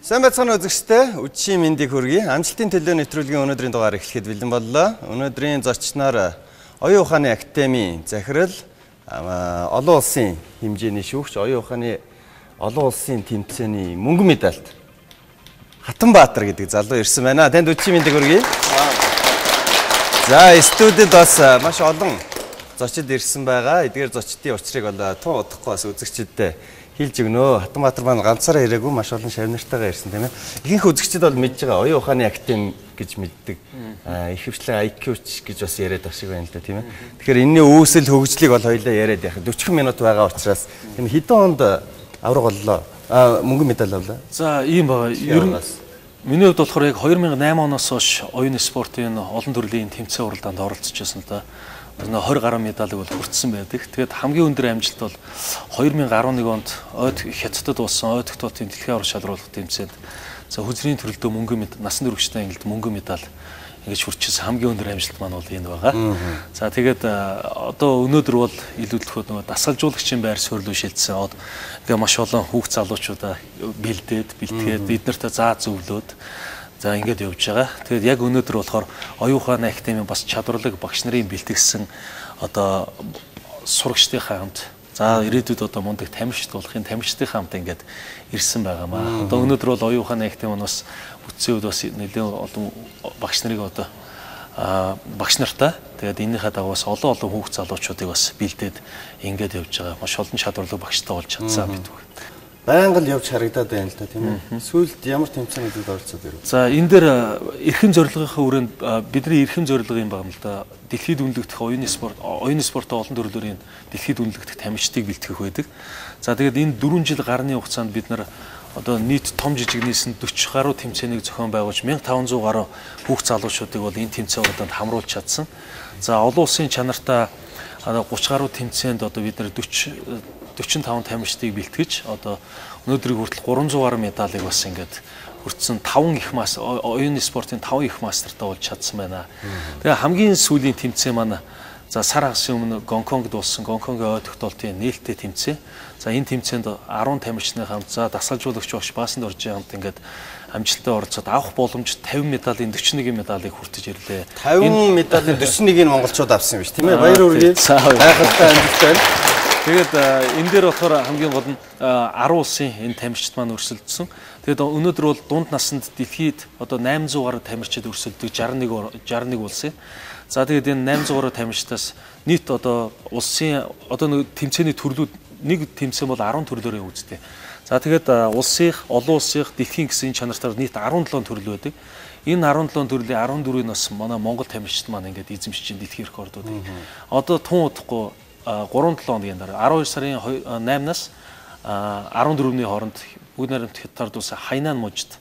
Сайн байцгаана үзэгчдээ. Үдшийн мэндийг хүргэе. Амжилтын төлөө нэвтрүүлгийн өнөөдрийн дугаар эхлэхэд бэлэн боллоо. Өнөөдрийн зочноор Оюун ухааны академийн захирал, олон улсын хэмжээний шүүгч, оюун ухааны олон улсын тэмцээний мөнгөн медальт Хатанбаатар гэдэг залуу ирсэн байна. Танд үдшийн мэндийг хүргэе. За, студид бас маш олон зочид ирсэн байгаа. Эдгээр зочдын учрыг бол тун удахгүй бас үзэгчдэд хэлж өгнө. Хатанбаатар маань ганцаараа ирээгүй, маш олон шавнартайгаа ирсэн, тийм ээ. Ихэнх үзэгчид бол мэдж байгаа, оюун ухааны академи гэж мэддэг. Ихэвчлэн IQ-ч гэж бас яриад байх шиг байна л да, тийм ээ. Тэгэхээр энэний үүсэл хөгжлийг бол хоёлаа яриад явах. 40 минут байгаа учраас тийм хэдэн онд авраг боллоо? Мөнгөн медаль авлаа. За, ийм байгаа. Ер нь миний хувьд болохоор яг 2008 оноос хойш оюун спортын олон төрлийн тэмцээн уралдаанд оролцож байсан л да. 20 гаруй медалийг бол хүртсэн байдаг. Тэгээд хамгийн өндөр амжилт бол 2011 онд ойд Хятадд болсон ой тогтоолтын дэлхийн аварга шалруулах тэмцээнд за хүзрийн төрөлдөө мөнгөн медаль, насан туршидтай ангилд мөнгөн медаль ингэж хүрчсэн хамгийн өндөр амжилт маань бол энэ байгаа. За, тэгээд одоо өнөөдөр бол илүүдлэхүүд нөгөө дасгалжуулагчийн байр суурь руу шилжсэн. Тэгээ маш олон хүүхд залуучуудаа бэлдээд, бэлтгээд эднэртээ заа зөвлөөд за ингээд явж байгаа. Тэгээд яг өнөөдөр болохоор Оюун ухааны академийн бас чадварлаг багш нарын бэлтгэсэн одоо сурагчдынхаа хамт, за ирээдүйд одоо мундаг тамирчид болохын тамирчдынхаа хамт ингээд ирсэн байгаамаа. Одоо өнөөдөр бол Оюун ухааны академи нь бас бүтцийн үед бас нэлээд олон багш нарыг одоо багш нартай, тэгээд энэнийхээ дагуу бас олон олон хүүхд залуучуудыг бас бэлдээд ингээд явж байгаа. Маш олон чадварлаг багштай болж чадсан бид бүхэн. Байнга л явж харагдаад байна л да, тийм ээ. Сүүлд ямар тэмцээнүүдэд оролцоод ирв? За, энэ дээр эрхэм зорилгынхаа хүрээнд бидний эрхэм зорилго юм байна л да. Дэлхийд үнэлэгдэх оюуны спорт, оюуны спортын олон төрлөөр энэ дэлхийд үнэлэгдэх тамирчдыг бэлтгэх байдаг. За, тэгээд энэ 4 жил гарны хугацаанд бид нар одоо нийт том жижиг нийсэн 40 гаруй тэмцээнийг зохион байгуулж 1500 гаруй хүүхд залуучуудыг бол энэ тэмцээн уралдаанд хамруулж чадсан. За, олон улсын чанартай 30 гаруй тэмцээнд одоо бид нар 45 тамирчдыг бэлтгэж одоо өнөөдрийг хүртэл 300 гаруй медалийг бас ингээд хүртсэн 5 их мас оюуны спортын 5 их мастертай болж чадсан байна. Тэгээ хамгийн сүүлийн тэмцээн маань за сар хагасын өмнө Гонконгд болсон Гонконгийн ой тогтоолтын нээлттэй тэмцээн. За, энэ тэмцээнд 10 тамирчны хамт, за дасгалжуулагч багш Баасан доржийн хамт ингээд амжилттай оролцоод авах боломж 50 медалийн 41 медалийг хүртэж ирлээ. 50 медалийн 41-ийг монголчууд авсан юм биш, тийм ээ. Баяр хүргэе. Гайхалтай амжилт байна. Тэгээд энэ дээр болохоор хамгийн гол нь 10 улсын энэ тамирчид маань өрсөлдсөн. Тэгээд өнөөдөр бол дунд насанд дэлхийд одоо 800 гаруй тамирчид өрсөлдөг 61 улсын. За, тэгээд энэ 800 гаруй тамирчдаас нийт одоо улсын одоо нэг тэмцээний төрлүүд, нэг тэмцээн бол 10 төрлөөрөө үүсдэг. За, тэгээд улсынх, олон улсынх, дэлхийн гэсэн чанартаар нийт 17 төрөл байдаг. Энэ 17 төрлийн 14-ийг бас манай Монгол тамирчид маань ингээд эзэмшиж дэлхийн рекордуудыг. Одоо тун удахгүй 3-7 хоногийн дараа 12 сарын 8-наас 14-ний хооронд бүгд найрамдах Хятад улсын Хайнан мужид,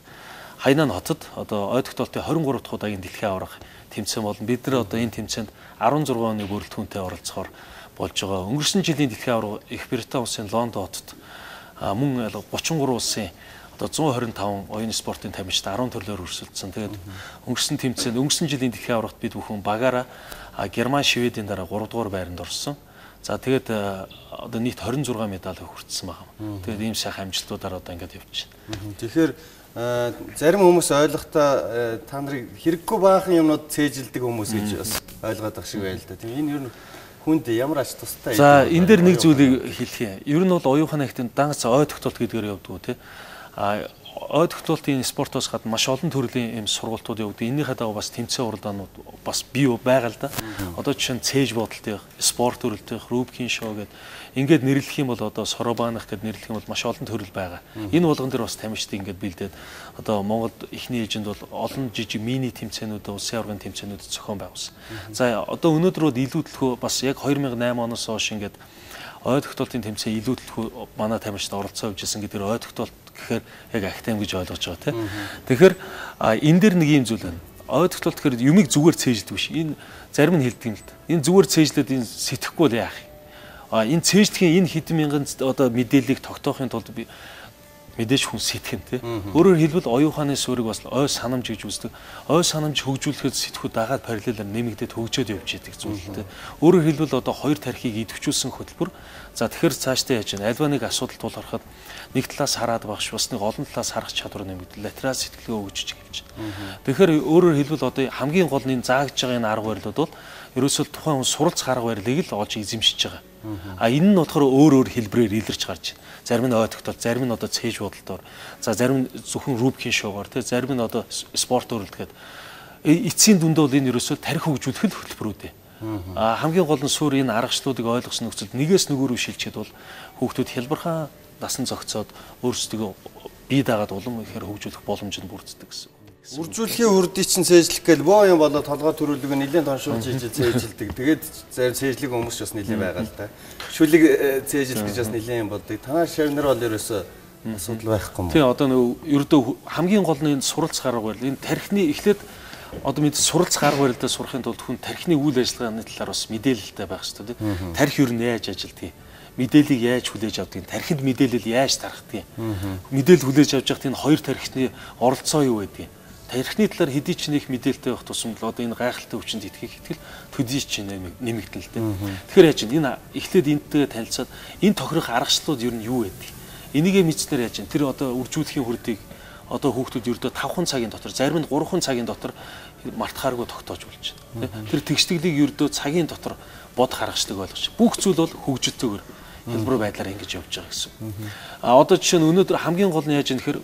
Хайнан хотод одоо ой тогтоолтын 23 дахь удаагийн дэлхийн аварга тэмцээн болно. Бид нар одоо энэ тэмцээнд 16 оны бүрэлдэхүүнтэй оролцохоор болж байгаа. Өнгөрсөн жилийн дэлхийн аварга Их Британи улсын Лондон хотод мөн 33 улсын одоо 125 оюун спортын тамирчид 10 төрлөөр өрсөлдсөн. Тэгээд өнгөрсөн тэмцээнд, өнгөрсөн жилийн дэлхийн аваргад бид бүхэн багаараа Герман, Шведийн дараа 3 дугаар байранд орсон. За, тэгээд одоо нийт 26 медаль хүртсэн байгаа. Тэгээд ийм сайхан амжилтуудаар одоо ингээд явж байна. Тэгэхээр зарим хүмүүс ойлгохдоо та нарыг хэрэггүй баахан юмнууд цээжилдэг хүмүүс гэж бас ойлгоод байх шиг байна л да. Тийм, энэ ер нь хүнд ямар ач тустай? За, энэ дээр нэг зүйлийг хэлэх юм. Ер нь бол оюун ухааны академид дангац ой тогтоолт гэдгээр явдггүй, тий. Ой тогтоолтын спортоос гадна маш олон төрлийн юм сургалтууд явагддаг. Энэнийхээ дагуу бас тэмцээн уралдаанууд бас бий байгаа л да. Одоо жишээ нь цээж бодолтын, спорт төрөлтийн, рубкийн шоу гэдэг ингээд нэрлэх юм бол одоо соробанах гэд нэрлэх юм бол маш олон төрөл байгаа. Энэ болгон дээр бас тамирчдыг ингээд бэлдээд одоо Монголд эхний ээлжинд бол олон жижиг мини тэмцээнүүд, улсын аваргын тэмцээнүүд зохион байгуулсан. За, одоо өнөөдөр бол илүүдлэхүү бас яг 2008 оноос хойш ингээд ой тогтоолтын тэмцээн илүүдлэхүү манай тамирчид оролцоо явж исэн гэдгээр ой тогтоолт гэхээр яг академи гэж ойлгож байгаа, тийм. Тэгэхээр энэ дээр нэг юм зүйл байна. Ой тогтоолт гэхээр юмыг зүгээр цээжлдэг биш. Энэ зарим нь хэлдэг юм л да. Энэ зүгээр цээжлээд энэ сэтгэхгүй л яах юм. Энэ цээжлэхийн энэ хэдэн мянган одоо мэдээллийг тогтоохын тулд мэдээж хүн сэтгэн, тий. Өөрөөр хэлбэл оюун ухааны суурийг бас ой санамж гэж үздэг. Ой санамж хөгжүүлэхэд сэтгхүү дагаад параллелаар нэмэгдээд хөгжөөд явж идэг зүйл, тий. Өөрөөр хэлбэл одоо хоёр тархийг идэвхжүүлсэн хөтөлбөр. За тэгэхээр цаашдаа яаж вэ? Альва нэг асуудал тулгархад нэг талаас хараад багш бас нэг олон талаас харах чадвар нэмэгдэл, латерал сэтгэлгээ хөгжиж эхэлж байна. Тэгэхээр өөрөөр хэлбэл одоо хамгийн гол нь энэ заагдж байгаа энэ арга барилууд бол ерөөсөө тухайн хүн суралцах арга барилыг л олж эзэмшиж байгаа. А энэ нь болохоор өөр өөр хэлбэрээр илэрч гарч байна. Зарим нь ой тогтоол, зарим нь одоо цээж бодолтоор, за зарим нь зөвхөн рубикийн шоугаар, тэ зарим нь одоо спорт өөрөлдгээд эцсийн дүндээ бол энэ ерөөсөө тарих хөгжүүлэх л хөтөлбөрүүд ээ. А хамгийн гол нь сүр энэ аргачлалуудыг ойлгосон нөхцөлд нэгээс нөгөө рүү шилжихэд бол хүүхдүүд хялбархан насан зохицоод өөрсдөө бие даагаад улам ихээр хөгжүүлэх боломж нь бүрддэг гэсэн. Үржүүлэхийн үрдий чинь цээжлэх гээл боо юм болоо толгой төрүүлэг нь нэлээд тоншуулж ижил цээжилдэг. Тэгээд зарим цээжлэг хүмүүс ч бас нэлээд байгаа л да. Шүлэг цээжлэх гэж бас нэлээд юм боддог. Танаа шавнар бол ерөөсөө асуудал байхгүй юм. Тийм одоо нөгөө ердөө хамгийн гол нь энэ суралцах арга барил. Энэ тархины эхлээд одоо мэд суралцах арга барилдаа сурахын тулд хүн тархины үйл ажиллагааны талаар бас мэдээлэлтэй байх хэрэгтэй тийм. Тархи юу нь яаж ажилтгийг, мэдээллийг яаж хүлээж авдгийг, тархинд мэдээлэл яаж тархдгийг, мэдээлэл хүлээж авч явах тийм хоёр тархины оролцоо юу байдгийг. Тархины талаар хэдий ч нэх мэдээлэлтэй байх тусам л одоо энэ гайхалтай өвчнөд итгэх итгэл төдий ч нэмэгдэн л дээ. Тэгэхээр яаж энэ эхлээд энтэйгээ танилцаад энэ тохирох аргачлалууд ер нь юу байдгийг. Энийгээ мэдснээр яаж тэр одоо үржүүлэхийн хүрдийг одоо хүүхдүүд ердөө 5 цагийн дотор, зарим нь 3 цагийн дотор мартахааргүй тогтоож болж байна. Тэр тэгштгэлийг ердөө цагийн дотор бодох аргачлалыг ойлгож. Бүх зүйл бол хөгжилтэйгээр хэлбэр байдлаар ингэж явж байгаа гэсэн. А одоо жишээ нь өнөөдөр хамгийн гол нь яаж юм гэхээр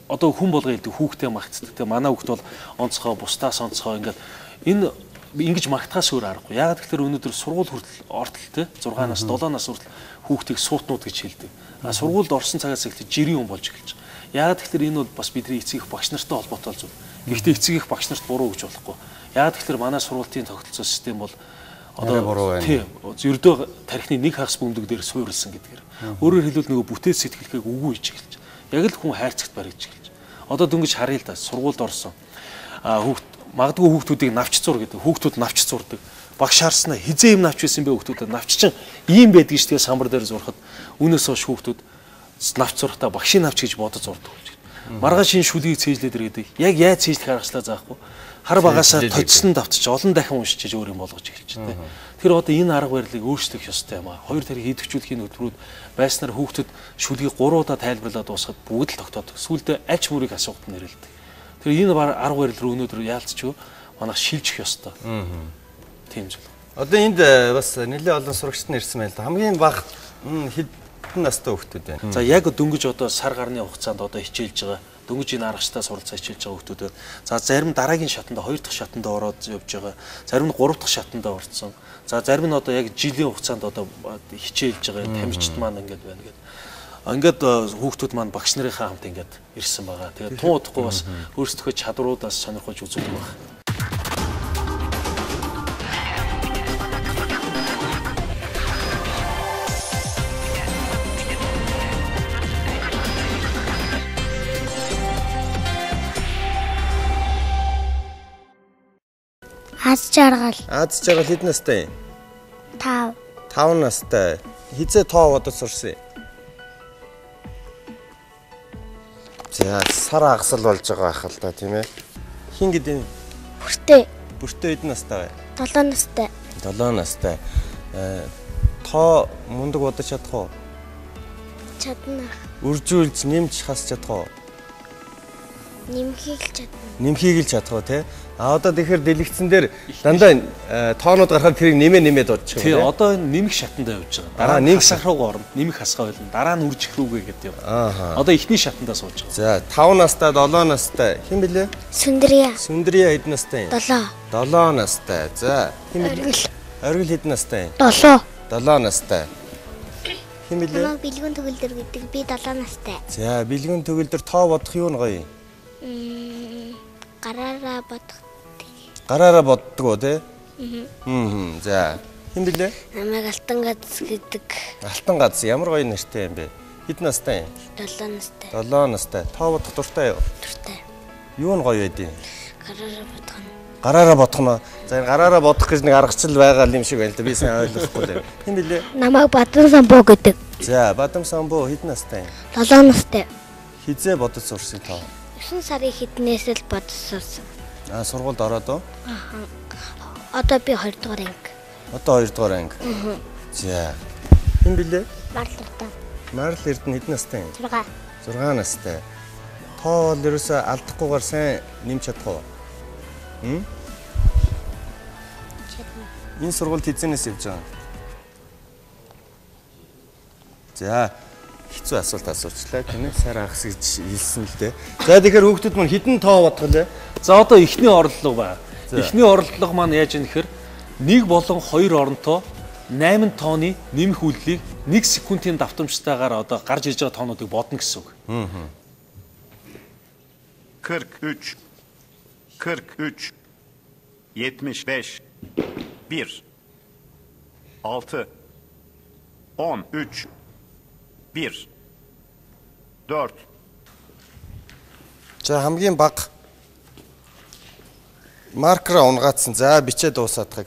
одоо хүн болгон хэлдэг хүүхдээ магтдаг. Тэ манай хүүхд бол онцгой, бусдаас онцгой ингээд энэ ингэж магтахаас өөр аргагүй. Яагаад гэхээр өнөөдөр сургууль хүртэл ортол тэ 6 нас, 7 нас хүртэл хүүхдийг суутнууд гэж хэлдэг. А сургуульд орсон цагаас эхлэж жирийн хүн болж эхэлж байгаа. Яагаад гэхээр энэ бол бас бидний эцэг их багш нартай холбоотой зүйл. Гэхдээ эцэг их багш нарт буруу гэж болохгүй. Яагаад гэхээр манай сургуулийн тогтолцоо систем бол одоо буруу байна. Тийм. Ердөө тархины нэг хагас бөмбөг дээр суурилсан гэдгээр. Өөрөөр хэлбэл нөгөө бүтээл сэтгэлгээг үгүй хийж эхэлж. Яг л хүн хайрцагт баригдаж эхэлж. Одоо дөнгөж харъя л да. Сургуульд орсон. А хүүхд магадгүй хүүхдүүдийг навч зур гэдэг. Хүүхдүүд навч зурдаг. Багш харснаа хизээ юм навч байсан бэ хүүхдүүдэд навч чинь ийм байдаг шүү дээ самбар дээр зурхад. Үүнээс хойш хүүхдүүд навч зурхтаа багшийн навч гэж бодож зурдаг болж байна. Маргааш энэ шүлгийг цээжлээд иргэдэг. Яг яаж цээжлэх аргачлаа заахгүй. Хар багасаа тоцсон давтч олон дахин уншиж өөр юм болгож эхэлж байна. Тэр одоо энэ арга барилыг өөрчлөх ёстой юм аа. Хоёр тарих идэвхжүүлэхийн хөтөлбөрүүд байснаар хүүхдүүд шүлгийг 3 удаа тайлбарлаад дуусахад бүгд л тогтоодог. Сүүлдээ аль ч мөрийг асуухад нэрэлдэг. Тэр энэ арга барил руу өнөөдөр яалтчгүй манайх шилжих ёстой. Тийм зүйл. Одоо энд бас нэлээд олон сурагчид нь ирсэн байна л да. Хамгийн бага хэдэн настай хүүхдүүд байна? За яг дөнгөж одоо сар гарны хугацаанд одоо хичээлж байгаа. Дөнгөж энэ аргачлалаа суралцаа хичээлж байгаа хүүхдүүд байна. За зарим дараагийн шатанд 2 дахь шатанд ороод явж байгаа. Зарим нь 3 дахь шатанд орсон. За зарим нь одоо яг жилийн хугацаанд одоо хичээлж байгаа тамирчид маань ингээд байна гэдэг. Ингээд хүүхдүүд маань багш нарынхаа хамт ингээд ирсэн байгаа. Тэгээд тун удахгүй бас өөрсдийнхөө чадруудаас сонирхолж үзүүлэх байх. Аз жаргал. Аз жаргал хэд настай юм? 5. 5 настай. Хизээ тоо бодож сурсан юм? За сар агсал болж байгаа ах л да тийм ээ. Хин гэдэг юм? Бүртээ. Бүртээ хэдэн настай вэ? 7 настай. 7 настай. Тоо мундаг бодож чадах уу? Чадна. Үржүүлж нэмж хасч чадах уу? Нэмхийг л чадна. Нэмхийг л чадах уу те? А одоо тэгэхээр дэлгэцэн дээр дандаа тоонууд гарахад тэрийг нэмээ нэмээд бодчих юм тий. Одоо энэ нэмэх шатандаа явж байгаа. Дараа нь нэмэх хасах руугаа орно. Нэмэх хасгаа ойлно. Дараа нь үржих рүүгээ гэдэг юм. Одоо эхний шатандаа сууж байгаа. За 5 настай, 7 настай. Хэн блэ? Сүндрия. Сүндрия хэд настай юм? 7. 7 настай. За хэн блэ? Оргил. Оргил хэд настай юм? 7. 7 настай. Хэн блэ? Намайг Бэлгүн төгөлдөр гэдэг. Би 7 настай. За Бэлгүн төгөлдөр тоо бодох юу н гоё юм? Гараараа бодох. Гараараа боддог уу те? За. Хэн блэ? Намайг Алтан гац гэдэг. Алтан гац ямар гоё нэртэй юм бэ? Хэд настай юм? 7 настай. 7 настай. Тоо бодох дуртай юу? Дуртай. Юу нь гоё байдیں۔ Гараараа бодох нь. Гараараа бодох нь. За энэ гараараа бодох гэж нэг аргачлал байгаа юм шиг байна л да. Би сайн ойлгохгүй л. Хэн блэ? Намайг Бадам Самбуу гэдэг. За, Бадам Самбуу хэд настай юм? 7 настай. Хизээ бодож сурсан тоо? 9 сарын хэднээс л бодож сурсан. Аа, сургуульд ороод уу? Аа. Одоо би 2 дугаар анги. Одоо 2 дугаар анги. За. Хэн блэ? Марл Эрдэнэ. Марл Эрдэнэ хэдэн настай юм? 6. 6 настай. Тоо бол ерөөсөө алдахгүйгээр сайн нэмж чадах уу? Чадна. Энэ сургуульд хэзээнээс явж байгаа юм? За, хэцүү асуулт асуучлаа тийм ээ. Сар хагас гэж хэлсэн л дээ. За, тэгэхээр хүүхдүүд маань хэдэн тоо бодох вэ? За, одоо эхний оролдлого байна. Эхний оролдлого маань яаж юм гэхээр 1 болон 2 оронтоо 8 тооны нэмэх үйлдэлийг 1 секундын давтамжтайгаар одоо гарч ирж байгаа тоонуудыг бодно гэсэн үг. 43 43 75 1 6 13 1 4 За, хамгийн бага маркераа унгаацсан. За, бичээ дуусаадхаг.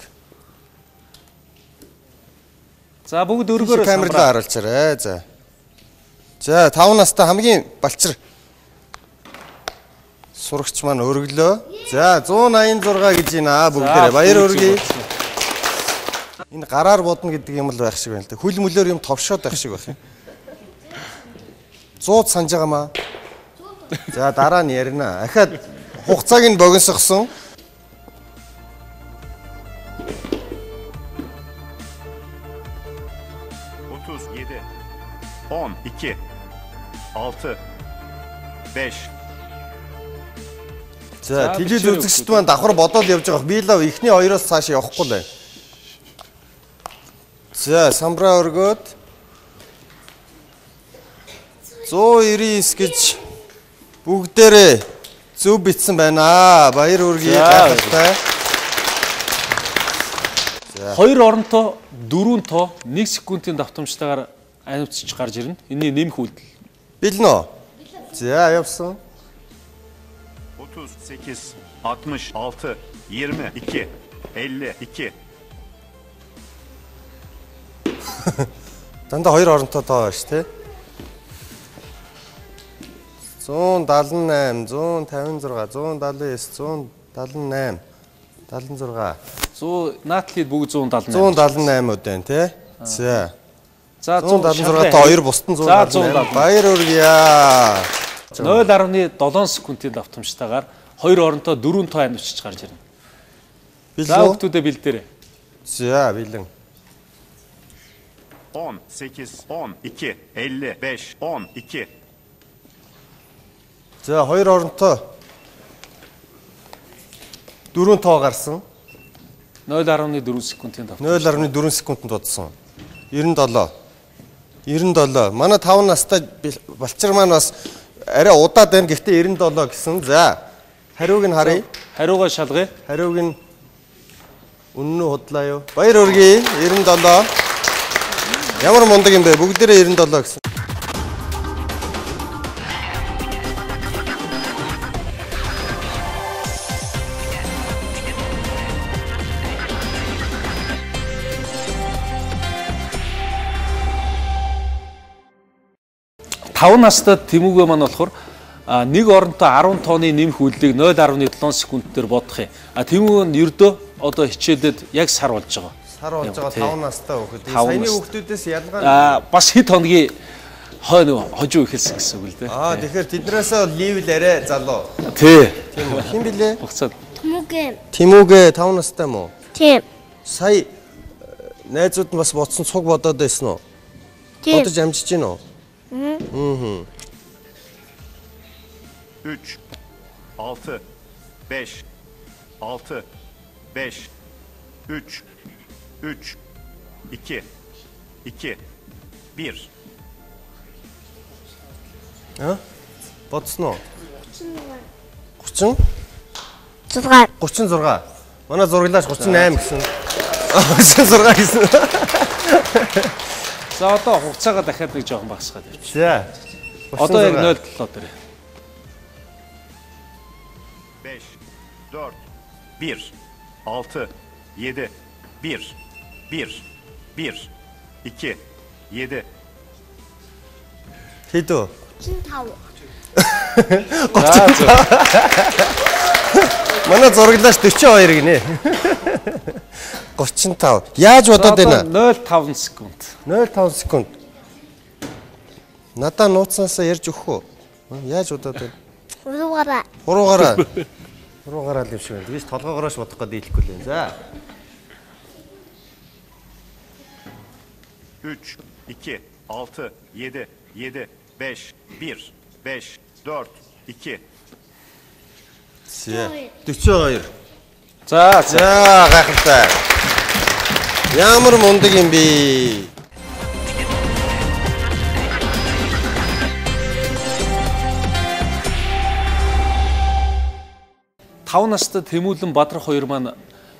За, бүгд өргөөрөө камерлаа харуулчаарай. За. За, 5 настай хамгийн балчир сурагч маань өргөлөө. За, 186 гэж байна бүгдээрээ. Баяр хүргэе. Энэ гараар бодно гэдэг юм л байх шиг байна л да. Хөл мөлөөр юм товшоод байх шиг байх юм. 100 санаж байгаа маа. За, дараа нь ярина. Ахаад хугацааг нь богиносгосон. 37 12 6 5 За, телевиз үзэгчд маань давхар бодоод явж байгаа. Би л эхний хоёроос цааш явахгүй л байна. За, самбраа өргөөд 199 гэж бүгдээрээ зөв бичсэн байна. Баяр хүргэе, гайхалтай. 2 оронтоо 4 тоо 1 секундын давтамжтайгаар анивчж гарч ирнэ. Энэний нэмэх үйлдэл. Бэлэн үү? За, явсан. 38 66 22 52 Дандаа 2 оронтоо тоо байна шүү, тэ? 178, 156, 179, 178, 76. 100 наадлыг бүгд 178. 178 үд байна, тэ? За. За, 176 тоо 2 бусд нь 178. Баяр хүргье. 0.7 секундын давтамжтайгаар 2 оронтоо 4 тоо анивчж гарч ирнэ. За, хүүхдүүдээ бэлдээрэй. За, бэлэн. 18 12 55 12 За, 2 оронтоо 4 тоо гарсан. 0.4 секундын давтамж. 0.4 секундэд бодсон. 97. 97. Манай 5 настай балчир маань бас арай удаад байна. Гэхдээ 97 гэсэн. За, хариуг нь харъя. Хариугаа шалгая. Хариуг нь үнэн үү худлаа юу? Баяр хүргэе. 97. Ямар мундаг юм бэ? Бүгдээрээ 97 гэсэн. Таван настай Тэмүүгээ маань болохоор нэг оронтой 10 тооны нэмэх үйлдэлийг 0.7 секунд дээр бодох юм. А Тэмүүг нь ердөө одоо хичээлээд яг сар болж байгаа. Сар болж байгаа 5 настай хүүхэд. Саяны хүүхдүүдээс ялгаа бас хэд хоногийн хойно хожуу эхэлсэн гэсэн үг л дээ. Аа, тэгэхээр тэднээсээ левел арай залуу. Тий. Тийм үү. Хэн блэ? Хугацаад. Тэмүүгээ. Тэмүүгээ 5 настай мó? Тийм. Сая найзууд нь бас бодсон цуг бодоод байсан уу? Тийм. Бодож амжиж гин үү? 3 6 5 6 5 3 3 2 2 1 Аа? Бодсон уу? 30 6 36. Манай зураглаач 38 гэсэн. 36 гэсэн. За, одоо хугацаагаа дахиад нэг жоохон багасгаад явчих. За. Одоо яг 0.7 дээр. 5 4 1 6 7 1 1 1 2 7 Хэд үү? 35. 35. Манай зураглаач 42 гинэ. 35. Яаж бодоод байна? 0.5 секунд. 0.5 секунд. Надаа нууцсаасаа ярьж өгөх үү? Яаж бодоод байна? Хуруугаараа. Хуруугаараа. Хуруугаараа л юм шиг байна. Тэгээс толгоогоорош бодох гээд дийлэхгүй л юм. За. 3, 2, 6, 7, 7, 5, 1, 5, 4, 2. За. 42. За, за. За, гайхалтай. Ямар мундаг юм бэ? Таван настай Тэмүүлэн Бадрах хоёр маань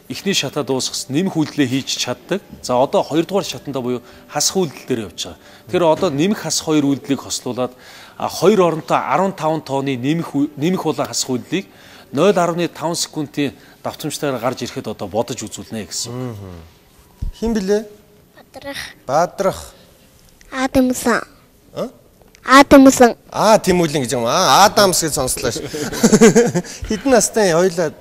эхний шатаа дуусгасан нэмэх үйлдэлээ хийж чаддаг. За одоо хоёрдугаар шатанда буюу хасах үйлдэл дээр явж байгаа. Тэгэхээр одоо нэмэх хасах хоёр үйлдэлийг хослуулад хоёр оронтой 15 тооны нэмэх болон хасах үйлдэлийг 0.5 секундын давтамжтайгаар гарч ирэхэд одоо бодож үзүүлнэ гэсэн. Хэн блэ? Бадрах. Бадрах. Адамсан. А? Адамсан. Аа, Тэмүүлэн гэж юм. Аа, Адамс гэж сонслоо ш. Хэдэн настай хоёлаа?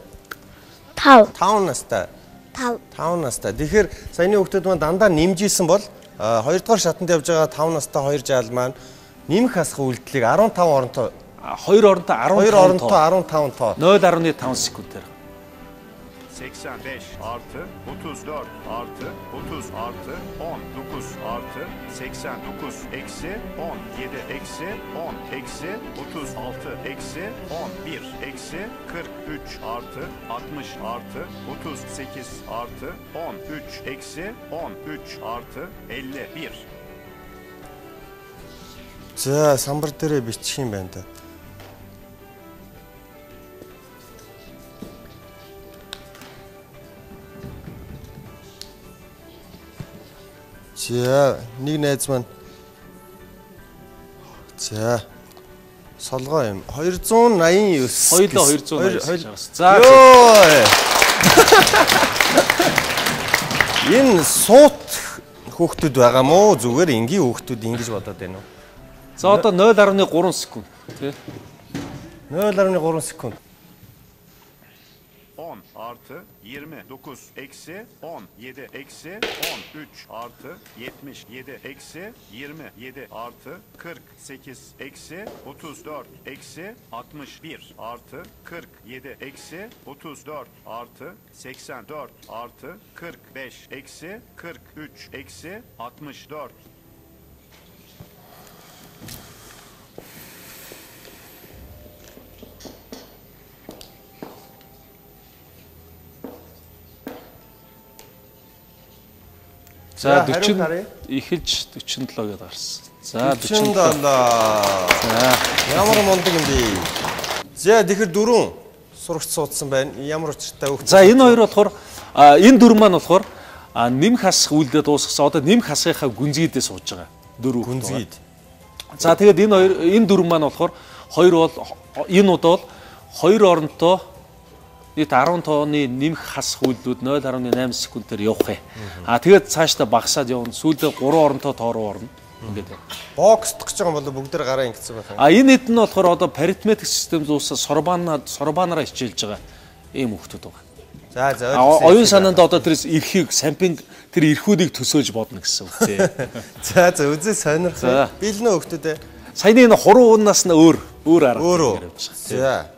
5. 5 настай. 5. 5 настай. Тэгэхээр саяны хүүхдүүд маань дандаа нэмжижсэн бол хоёрдугаар шатанд явж байгаа 5 настай хоёр жаал маань нэмэх хасах үйлдэлийг 15 оронтой 2 оронтой 15 2 оронтой 15 тоо 0.5 секундээр. 85 artı 34 artı 30 artı 19 artı 89 eksi 17 eksi 10 eksi 36 eksi 11 eksi 43 artı 60 artı 38 artı 13 eksi 13 artı 51. За, самбар дээрээ бичих юм байна да. За, нэг найз маань за солгоо юм. 289. Хоёулаа 289. За. Йоо. Энэ суут хүүхдүүд байгаа мó? Зүгээр энгийн хүүхдүүд ингэж бодоод байна уу? За одоо 0.3 секунд тий. 0.3 секунд. 10 artı 29 eksi 17 eksi 13 artı 77 eksi 27 artı 48 eksi 34 eksi 61 artı 47 eksi 34 artı 84 artı 45 eksi 43 eksi 64. За 40 эхэлж 47 гэдээ гарсан. За 47. За ямар мундаг юм бэ? За тэгэхээр дөрөв сурагч суудсан байна. Ямар учиртай хүүхд. За энэ хоёр болохоор энэ дөрөв маань болохоор нэмэх хасах үйлдэл дуусгасан. Одоо нэмэх хасахынхаа гүнзгийдээ сууж байгаа. Дөрөв гүнзгийд. За тэгээд энэ хоёр энэ дөрөв маань болохоор хоёр бол энэ удаа бол хоёр оронтой нийт 10 тооны нэмэх хасах үйлдэлүүд 0.8 секундээр явах юм. А тэгээд цаашдаа багасаад явна. Сүүлдээ 3 оронтой тоо руу орно. Ингээд байна. Боксдох гэж байгаа юм бол бүгд гараа ингэсэн байх юм. А энэ хэд нь болохоор одоо арифметик систем зүүсэн сорбанаараа хичээлж байгаа ийм хүүхдүүд байгаа. За за. Оюун санаанд одоо тэрс эрхийг сампинг тэр эрхүүдийг төсөөлж бодно гэсэн үг тий. За за үзээ сонирхол. Бэлнэ хүүхдүүдээ. Саяны энэ хуруу уунаас нь өөр өөр арга явж байгаа. За.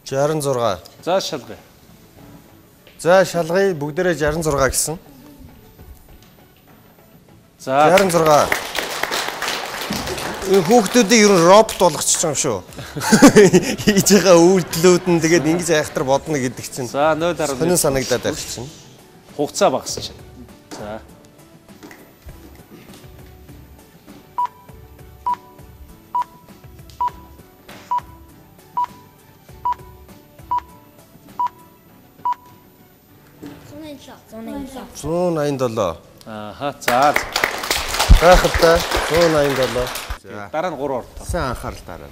66. За шалгая. За шалгая бүгдээрээ 66 гэсэн. За 66. Энэ хүүхдүүдийг ер нь робот болгочих юм шүү. Хийж байгаа үйлдэлүүд нь тэгээд ингэж айхтар бодно гэдэг чинь. За 0.1. Сонин санагдаад байх чинь. Хугацаа багасч. За. 187. 187. Ааха. За. Гайхалтай. 187. За. Дараа нь 3 ортой. Сайн анхаарал дараа.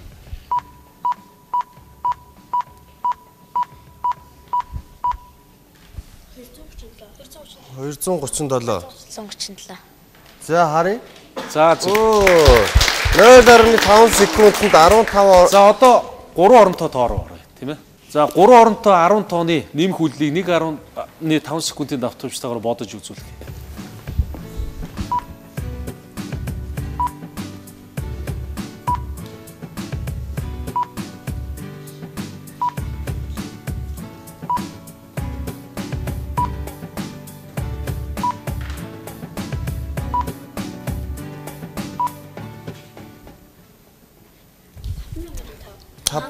237. 137. За харъя. За зөв. 0.5 секундэд 15. За одоо 3 оронтой тоо руу оръё, тийм ээ. За 3 оронтой 10 тооны нэмэх үйлдэлийг 1.5 секундын давтамжтайгаар бодож үзүүлэх.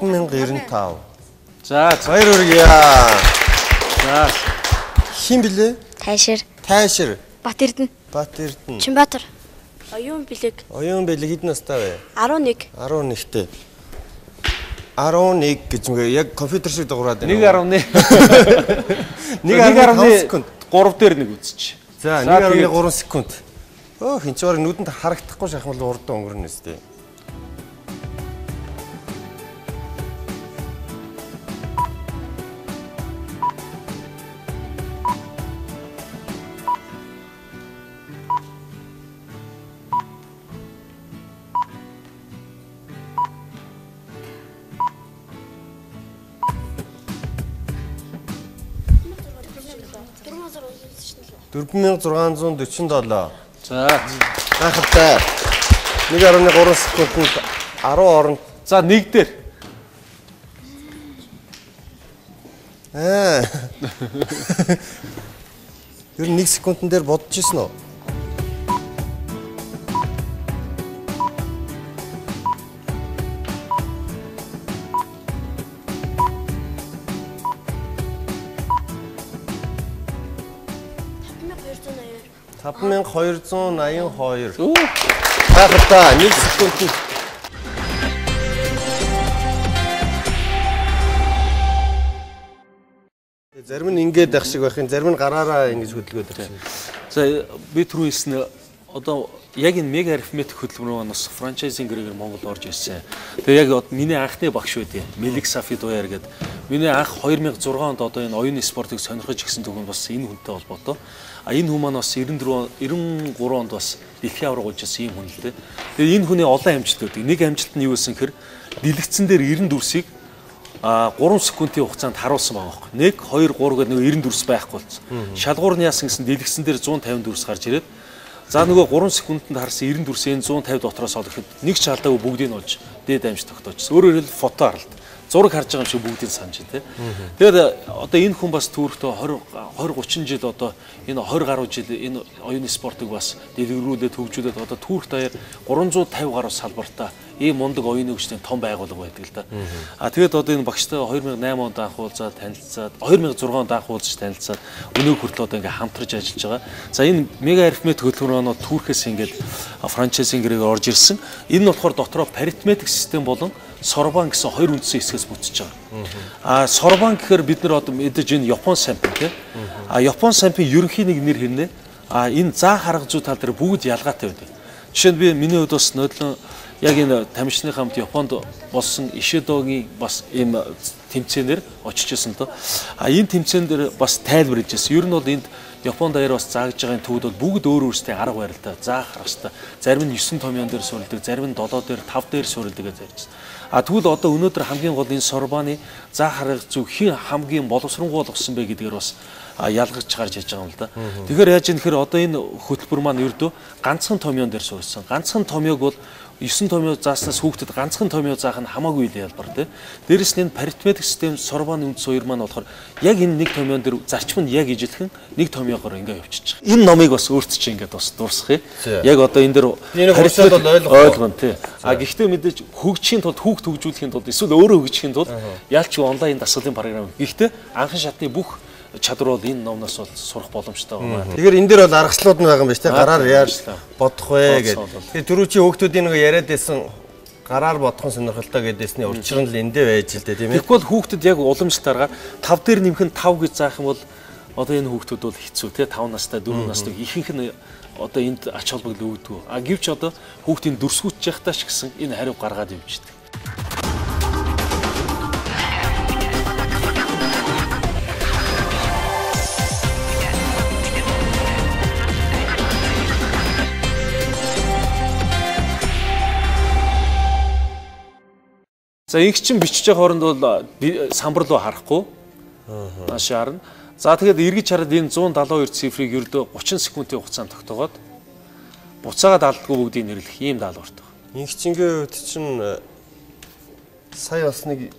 $5095. За баяр хүргье. За хин блэ? Тайшир. Тайшир. Бат Эрдэнэ. Бат Эрдэнэ. Чинбаатар. Оюун бэлэг. Оюун бэлэг хэд настай вэ? 11. 11-тэй. 11 гэж мгээ яг компьютер шиг дуурайд байна. 1.1 1.5 секунд. 3 дээр нэг үзчих. За 1.3 секунд. Өө хин ч бараг нүдэнд харагдахгүй шахмал урдан өнгөрнө үстэй. $4647. За гайхалтай. 1.3 секундэд 10 орон. За нэг дээр. Аа. Ер нь 1 секундэн дээр бодож ирсэн үү? $5282. Гайхалтай 1 секундэд. Зарим нь ингээд байх шиг байх юм, зарим нь гараараа ингэж хөдөлгөөд байх шиг. За би түрүү хэлсэн одоо яг энэ мега арифметик хөтөлбөр маань бас франчайзинг гэрээгээр Монголд орж ирсэн. Тэгээ яг миний анхны багш байдیں۔ Мелик Сафи Дуяр гэдэг. Миний анх 2006 онд одоо энэ оюуны спортыг сонирхож ирсэн түүхэн бас энэ хүнтэй холбоотой. А энэ хүн маань бас 94 93 онд бас дэлхийн аварга болж ирсэн юм хүн л дээ. Тэгээ энэ хүний олон амжилт байдаг. Нэг амжилт нь юу байсан гэхээр дэлгэцэн дээр 94-ийг 3 секундын хугацаанд харуулсан байгаа байхгүй. 1 2 3 гэдэг нэг 94 байхгүй болсон. Шалгуур нь яасан гэсэн дэлгэцэн дээр 154 гарч ирээд за нөгөө 3 секундэд харсан 94-ийн 150 дотроос олоход нэг ч алдаагүй бүгдийг нь олж дээд амжилт тогтоожсон. Өөрөөр хэлбэл фото харалт. Зураг харж байгаа юм шиг бүгдийг санаж байна, тий. Тэгээд одоо энэ хүн бас түүрхтөө 20 30 жил одоо энэ 20 гаруй жил энэ оюуны спортыг бас дэлгэрүүлээд хөгжүүлээд одоо түүрх даяар 350 гаруй салбартаа ийм мундаг оюуны хөгжлийн том байгууллага байдаг л да. А тэгээд одоо энэ багштай 2008 онд анх уулзаад танилцаад 2006 онд анх уулзаж танилцаад өнөө хүртэл одоо ингээ хамтарч ажиллаж байгаа. За энэ мега арифметик хөтөлбөр нь түүрхээс ингээд франчайзинг гэрээгээр орж ирсэн. Энэ нь болохоор дотроо паритметик систем болон Сорбан гэсэн хоёр үндсэн хэсгээс бүтэж байгаа. А Сорбан гэхээр бид нар одоо мэдээж энэ Япон сампин тий. А Япон сампин ерөнхий нэг нэр хэрнээ. А энэ заах арга зүй тал дээр бүгд ялгаатай байдаг. Жишээ нь би миний хувьд бас нодлон яг энэ тамирчны хамт Японд болсон Ишидогийн бас ийм тэмцээнээр очиж исэн л доо. А энэ тэмцээн дээр бас тайлбар хийжсэн. Ер нь бол энд Японд даяар бас заагдж байгаа энэ төвд бол бүгд өөр өөрсдийн арга барилтай заах аргатай. Зарим нь 9 томьёон дээр суурилдаг, зарим нь 7 дээр, 5 дээр суурилдаг гэж ярьжсэн. А тэгвэл одоо өнөөдөр хамгийн гол энэ Сорбаны заах арга зүй хэн хамгийн боловсронгуй болгосон бэ гэдгээр бас ялгаж гарч иж байгаа юм л да. Тэгэхээр яаж юм гэхээр одоо энэ хөтөлбөр маань ердөө ганцхан томьёон дээр суурилсан. Ганцхан томьёог бол 9 томьёо зааснаас хүүхдэд ганцхан томьёо заах нь хамаагүй л ялбар тий. Дээрэс нь энэ паритметик систем Сорбаны үндэс хоёр маань болохоор яг энэ нэг томьёон дээр зарчим нь яг ижилхэн нэг томьёогоор ингээ явчихж байгаа. Энэ номыг бас өөрт чинь ингээд бас дуурсах юм. Яг одоо энэ дээр паритметик ойлгоно тий. А гэхдээ мэдээж хөгжихийн тулд хүүхд хөгжүүлэхийн тулд эсвэл өөрөө хөгжихийн тулд ялч онлайн дасгалын програм. Гэхдээ анхан шатны бүх чадвар бол энэ номноос бол сурах боломжтой байна. Тэгэхээр энэ дээр бол аргачлалууд нь байгаа юм байна шүү дээ. Гараар яаж бодох вэ гэдэг. Тэгэхээр түрүү чи хүүхдүүдийн нэг яриад байсан гараар бодох нь сонирхолтой гэдээсний учир нь л эндээ байж л дээ тийм ээ. Тэгэхгүй бол хүүхдэд яг уламжлалт аргаар 5 дээр нэмэх нь 5 гэж заах юм бол одоо энэ хүүхдүүд бол хэцүү тий 5 настай 4 настай ихэнх нь одоо энд ач холбогдол өгдөг. А гэвч одоо хүүхдийн дүрсгүүтж явахдаа ч гэсэн энэ хариу гаргаад явждаг. За инх чин бичиж байгаа хооронд бол самбар руу харахгүй. Нааш харна. За тэгээд эргэж хараад энэ 172 цифрыг ердөө 30 секундын хугацаанд тогтоогоод буцаагаад алдгүй бүгдийг нэрлэх ийм даалгавартай. Инх чингийн хувьд чинь сая бас нэг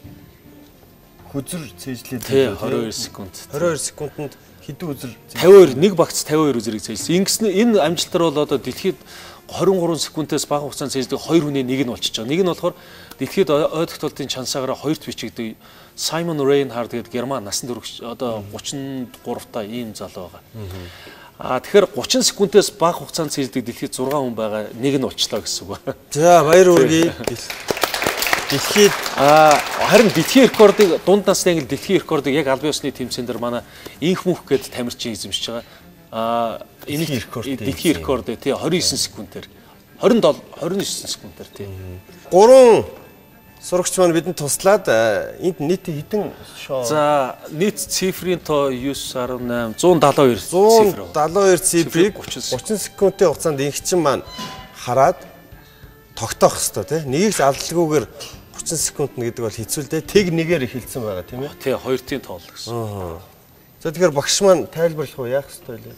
хүзэр цээжлээд тий 22 секунд. 22 секундэд хэдэн үзэр 52 нэг багц 52 үзэрийг цээжлсэн. Ингэсэн энэ амжилтаар бол одоо дэлхийд 23 секундээс бага хугацаанд цээжлдэг хоёр хүний нэг нь болчихж байгаа. Нэг нь болохоор дэлхийд ойдогтолтын чансаагаараа хоёрт бичигдэг Саймон Рейнхард гэдэг герман насан турш одоо 33 та ийм залуу байгаа. Аа тэгэхээр 30 секундээс бага хугацаанд цээжлдэг дэлхийд 6 хүн байгаа. Нэг нь болчлоо гэсэн үг. За баяр хүргэе. Дэлхийд харин дэлхийн рекордыг дунд насны англи дэлхийн рекордыг яг албан ёсны тэмцээн дээр манай инх мөнх гээд тамирчин эзэмшиж байгаа. Энэ дэлхийн рекорд тий 29 секундээр 27 29 секундээр тий. Гурван сурагч маань бидэнд туслаад энд нийт хэдэн шоо. За нийт цифрийн тоо 9.18 172 цифр. 172 цифрыг 30 секундын хугацаанд инхчин маань хараад тогтоох ёстой тий. Нэгийг ч алдалгүйгээр 30 секунд нь гэдэг бол хэцүү л дээ. Тэг нэгээр эхэлсэн байгаа тийм ээ. Тий, хоёртын тоол гэсэн. За тэгэхээр багш маань тайлбарлах уу яах ёстой вэ?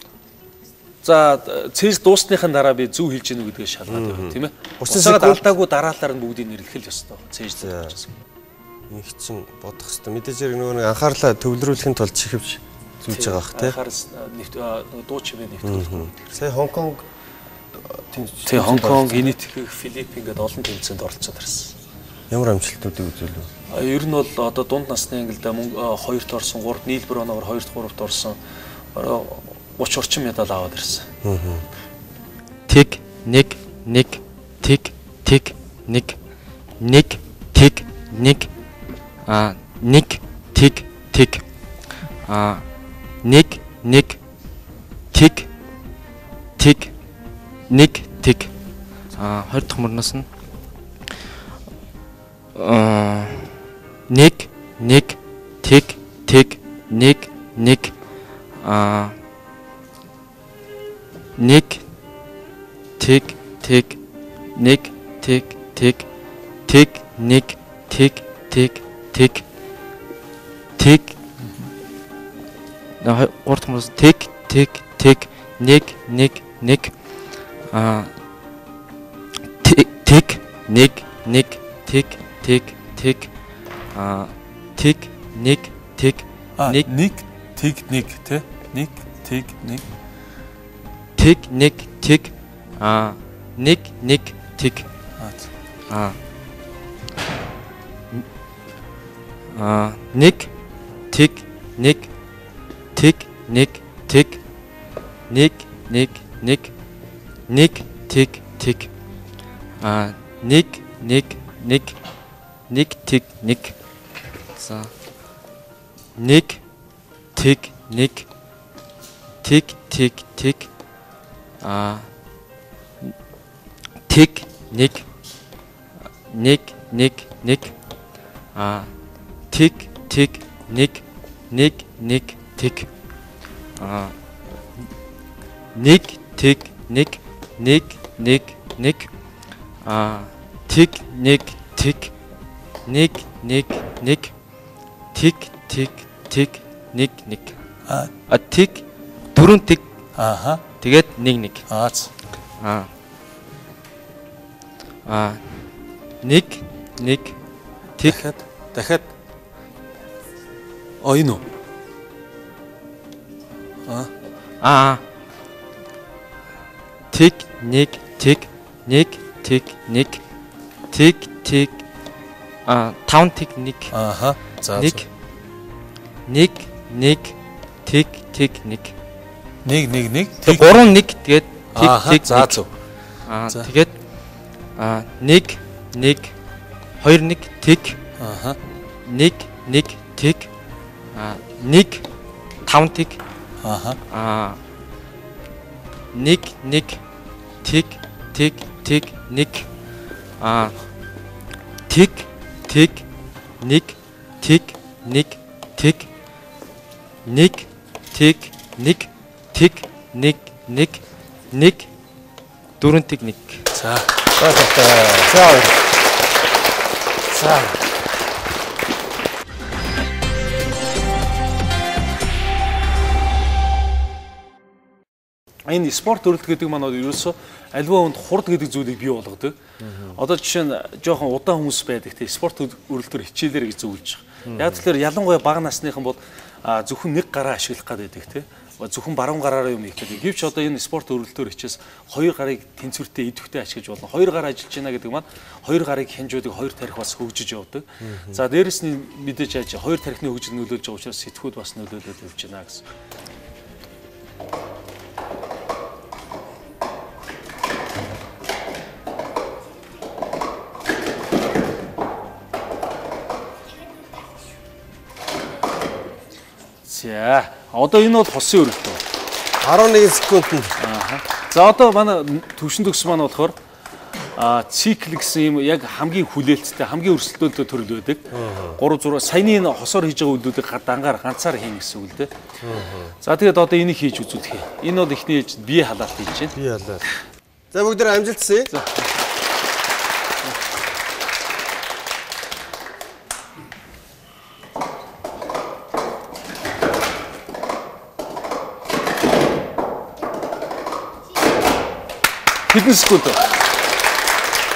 За цээж дуусныхын дараа би зөв хэлж гинүү гэдгээ шалгаад яваа тийм ээ. 30 секунд алдаагүй дараалалаар нь бүгдийг нэрлэх л ёстой. Цээж дууссан. Инх чин бодох ёстой. Мэдээж хэрэг нөгөө нэг анхаарлаа төвлөрүүлэхийн тулд чихвч зүүж байгаа бах тий. Анхаарал нөгөө дуу чимээ нэвтрүүлэх. Сая Хонконг тий Хонконг, Энэтхэг, Филиппин гэдэг олон тэмцээнд оролцоод ирсэн. Ямар амжилтуудыг үзүүлв? Ер нь бол одоо дунд насны ангилд мөн 2-т орсон, 3-т нийлбэр оноогоор 2-т 3-т орсон. Орой 30 орчим медаль аваад ирсэн. Тэг 1 1 тэг тэг 1 1 тэг 1 1 тэг тэг 1 1 тэг тэг 1 тэг 20 дахь мөрнөөс нь 1 1 тэг тэг 1 1 1 тэг тэг 1 тэг тэг тэг 1 тэг тэг тэг тэг 3 дахь мөрнөөс тэг тэг тэг 1 1 1 тэг 1 1 тэг тэг тэг тэг 1 тэг 1 1 тэг 1 тэ 1 тэг 1 тэг 1 тэг 1 1 тэг 1 тэг 1 тэг 1 тэг 1 1 1 1 тэг тэг 1 1 1 1 тэг 1 за 1 тэг 1 тэг тэг тэг тэг 1 1 1 1 тэг тэг 1 1 1 тэг 1 тэг 1 1 1 1 тэг 1 тэг 1 1 1 тэг тэг тэг 1 1 тэг 4 тэг ааха тэгээд 1 1 1 1 тэг дахиад энэ үү тэг 1 тэг 1 тэг 1 тэг тэг 5 тэг 1 ааха за 1 1 1 тэг тэг 1 1 1 1 3 1 тэгээд тэг тэг за зөв тэгээд 1 1 2 1 тэг ааха 1 1 тэг 1 5 тэг ааха 1 1 тэг тэг тэг 1 тэг тэг 1 тэг 1 тэг 1 тэг 1 тэг 1 1 1 4 тэг 1. За. За. За. Энэ спорт өрөлт гэдэг маань бол ерөөсөө аливаа хүнд хурд гэдэг зүйлийг бий болгодог. Одоо жишээ нь жоохон удаан хүмүүс байдаг те спорт өрөлтөөр хичээлээр гэж зөвлөж байгаа. Яг тэгэхээр ялангуяа бага насныхан бол зөвхөн нэг гараа ашиглах гэдэг те. Зөвхөн баруун гараараа юм хийх гэдэг. Гэвч одоо энэ спорт өрөлтөөр хичээс хоёр гарыг тэнцвэртэй идэвхтэй ашиглаж болно. Хоёр гараа ажиллаж байна гэдэг маань хоёр гарыг хянжуудаг, хоёр тарих бас хөгжиж явдаг. За дээрэс нь мэдээж яаж хоёр тарихны хөгжил нөлөөлж байгаа учраас сэтгүүд бас нөлөөлөд явж байна гэсэн. За одоо энэ бол хосын өрөлт. 11 секундэд. За одоо манай төвшин төгс маань болохоор цикл гэсэн юм яг хамгийн хүлээлттэй, хамгийн өрсөлдөөнтэй төрөл байдаг. 3 6 саяны энэ хосоор хийж байгаа үйлдэлийг дангаар ганцаар хийнэ гэсэн үг л дээ. За тэгээд одоо энийг хийж үзүүлэх юм. Энэ бол эхний ээлжинд бие халаалт хийж байна. Бие халаалт. За бүгд амжилтсаа. За. Хэдэн секунд вэ?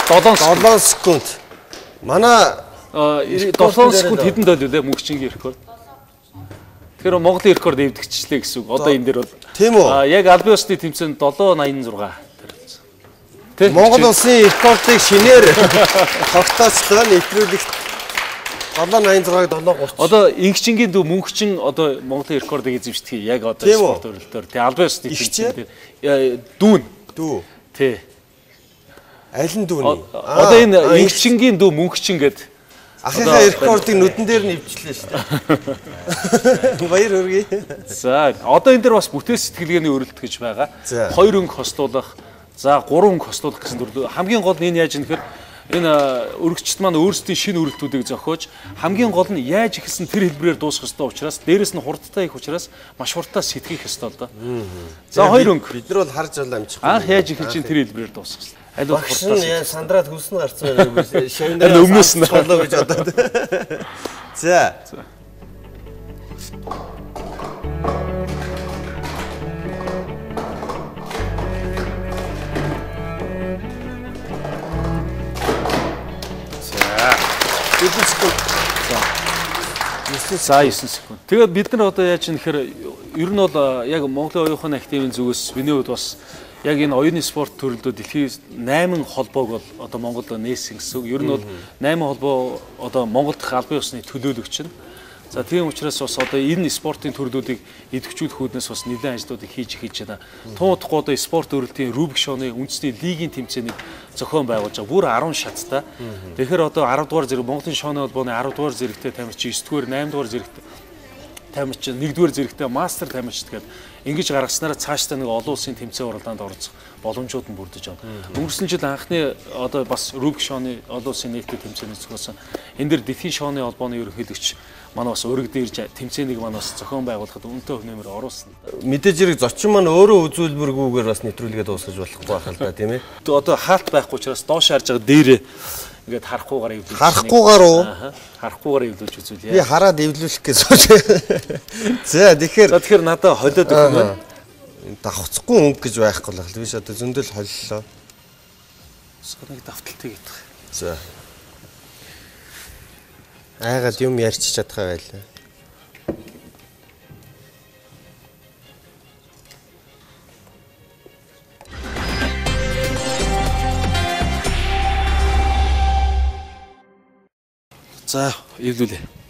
7 секунд. Манай 7 секунд хэдэн дол үлээ мөнхчингийн рекорд. Тэгэхээр Монголын рекорд эвдэгчлээ гэсэн үг. Одоо энэ дээр бол тийм үү? Яг албан ёсны тэмцээнд 7.86 тарилцсан. Тэ? Монгол улсын рекордыг шинээр тогтооцлоо нэвтрүүлэгт 7.86-г 7.30. Одоо инхчингийн дүү мөнхчин одоо Монголын рекордыг эзэмшдэг яг одоо спорт өрөлтөөр. Тэ албан ёсны тэмцээн дээр дүүн. Дүү. Тэ. Аль нь дүүний? Одоо энэ инхчингийн дүү мөнхчин гээд ахынхаа рекордыг нүдэн дээр нь эвчлээ шүү дээ. Баяр хүргэе. За, одоо энэ дээр бас бүтээл сэтгэлгээний өрөлт гэж байгаа. Хоёр өнгө хослуулах, за гурван өнгө хослуулах гэсэн төрөл. Хамгийн гол нь энэ яаж юм гэхээр энэ өргөчт маань өөрсдийн шинэ өрөлтүүдийг зохиож хамгийн гол нь яаж эхэлсэн тэр хэлбэрээр дуусгах ёстой учраас дээрэс нь хурдтай их учраас маш хурдтай сэтгэх ёстой л доо. За хоёр өнгө. Бид нар бол харж бол амжихгүй. Анх яаж эхэлж чинь тэр хэлбэрээр дуусгах. Аль бол хурдтай. Сандраад хөлсөн гарцсан байгаа шавнараа өмнөөс нь болоо гэж бодоод. За. Хэдэн секунд? За 9 секунд. Тэгээд бид нар одоо яаж юм гэхээр ер нь бол яг Монголын оюухан академийн зүгээс миний хувьд бас яг энэ оюуны спорт төрөлдөө дэлхийн 8 холбоог бол одоо Монголд нээсэн гэсэн үг. Ер нь бол 8 холбоо одоо Монгол дахь албан ёсны төлөөлөгч нь. За тийм учраас бас одоо энэ спортын төрлүүдийг идэвхжүүлэх үүднээс бас нэлээд ажлуудыг хийж эхэлж байна. Тун удахгүй одоо спорт өрөлтийн Рубик шоуны үндэсний лигийн тэмцээнийг зохион байгуулж байгаа. Бүр 10 шаттай. Тэгэхээр одоо 10 дугаар зэрэг Монголын шоуны холбооны 10 дугаар зэрэгтэй тамирч, 9 дугаар, 8 дугаар зэрэгтэй тамирч, 1 дугаар зэрэгтэй мастер тамирч гэдэг ингэж гаргаснараа цаашдаа нэг олон улсын тэмцээн уралдаанд оролцох боломжууд нь бүрдэж байна. Өнгөрсөн жил анхны одоо бас Рубик шоуны олон улсын нээлттэй тэмцээний зохиосон. Энэ дэр дэлхийн шоуны холбооны ерөнхийлөгч манай бас өргөд ирж тэмцээнийг манай бас зохион байгуулахад үнэтэй хөнөмөр оруулсан. Мэдээж хэрэг зочин маань өөрөө үзүүлбэргүйгээр бас нэвтрүүлгээ дуусгаж болохгүй байх л да тийм ээ. Одоо хаалт байхгүй учраас доош харж байгаа дээрээ ингээд харахгүйгээр эвлүүлж. Харахгүйгээр уу? Харахгүйгээр эвлүүлж үзүүлье. Би хараад эвлүүлэх гэж сууж. За тэгэхээр. За тэгэхээр надад холиод өгөх юм байна. Давхцахгүй өнгө гэж байхгүй л байх. Биш одоо зөндөл холлоо. Нэг давталтай гэдэг. За. Айгаад юм ярьчих чадхаа байлаа. За, эвлүүлээ.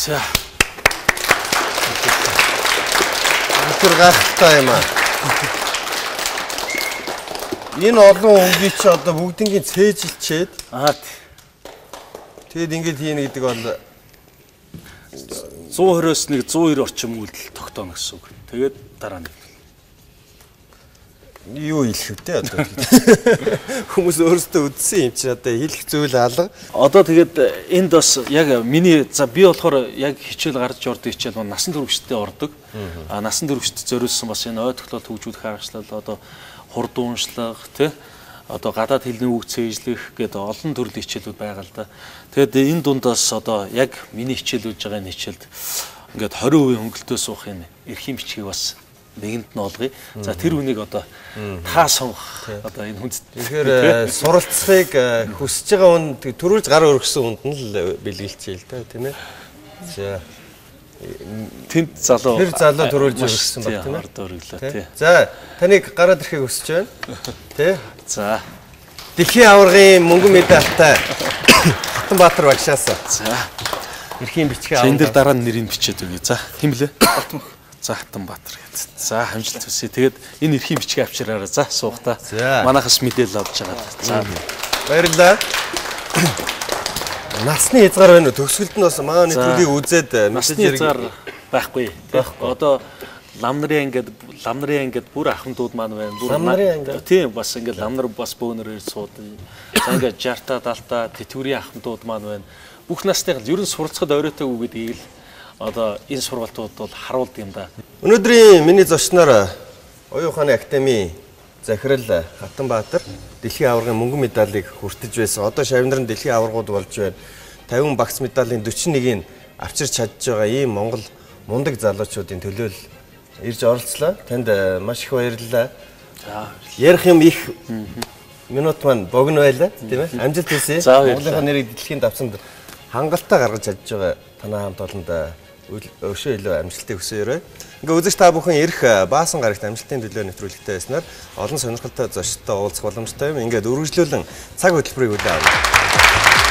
За. Тэр гайхалтай юм аа. Энэ олон өнгийг чи одоо бүгднийг цээжилчээд аа тэгэд ингэж хийнэ гэдэг бол 120-оос нэг 190 орчим үйлдэл тогтооно гэсэн үг. Тэгээд дараа нь юу хэлэх вэ одоо? Хүмүүс өөрсдөө үзсэн юм чи одоо хэлэх зүйл алга. Одоо тэгээд энд бас яг миний за би болохоор яг хичээл гарч ордог хичээл маань насан туршидтэй ордог. А насан туршид зориулсан бас энэ ой тогтоол хөгжүүлэх аргачлал одоо хурд уншлага тий одоо гадаад хэлний үг цээжлэх гэдэг олон төрлийн хичээлүүд байгаа л да. Тэгээд энэ дундаас одоо яг миний хичээлүүлж байгаа энэ хичээлд ингээд 20% хөнгөлтөө суух энэ эрхийн бичгийг бас нэгэнд нь олгоё. За тэр үнийг одоо та сонгох одоо энэ хүнд. Тэгэхээр суралцахыг хүсэж байгаа хүн төрүүлж гар өргөсөн хүнд нь л бэлгэлчихье л да, тийм ээ. За тэнд залуу тэр залуу төрүүлж өргөсөн баг, тийм ээ. Орд өргөлөө, тий. За таныг гараад ирэхийг хүсэж байна. Тий. За дэлхийн аваргын мөнгөн медальтай Хатанбаатар багшаас. За эрхийн бичгээ авах. Энэ дээр дараа нь нэрийг бичээд өгье. За хэн блэ? За Хатанбаатар гэдэг. За амжилт хүсье. Тэгээд энэ эрхийн бичгээ авчираарай. За суух та. Манайхас мэдээлэл авч байгаа. За баярлалаа. Насны хязгаар байна уу? Төгсгөлд нь бас манай нэвтрүүлгийг үзээд насны хязгаар байхгүй. Одоо лам нарын ангид бүр ахмадууд маань байна. Бүр лам нарын анги. Тийм бас ингээд лам нар бас бөөнөр ирж суудаг. За ингээд 60-та 70-та тэтгэврийн ахмадууд маань байна. Бүх насных л ер нь суралцахад оройтойгүй гэдгийг л одоо энэ сургалтууд бол харуулдаг юм да. Өнөөдрийн миний зочноор Оюун ухааны академийн захирал Хатанбаатар дэлхийн аваргын мөнгөн медалийг хүртэж байсан. Одоо шавнар нь дэлхийн аваргууд болж байна. 50 багц медалийн 41-ийг авчирч чадж байгаа ийм Монгол мундаг залуучуудын төлөөл ирж оролцлоо. Танд маш их баярлалаа. За ярих юм их минут маань богино байлаа, тийм ээ. Амжилт хүсье. Монголынхаа нэрийг дэлхийн давсанд хангалттай гаргаж чадж байгаа танай хамт олонд өшөө илүү амжилтыг хүсье өрөө. Ингээ үзэгч та бүхэн ирэх баасан гарагт амжилтын төлөө нэвтрүүлэгтэй байснаар олон сонирхолтой зочдтой уулзах боломжтой юм. Ингээд үргэлжлүүлэн цаг хөтөлбөрийг хүлээн авъя.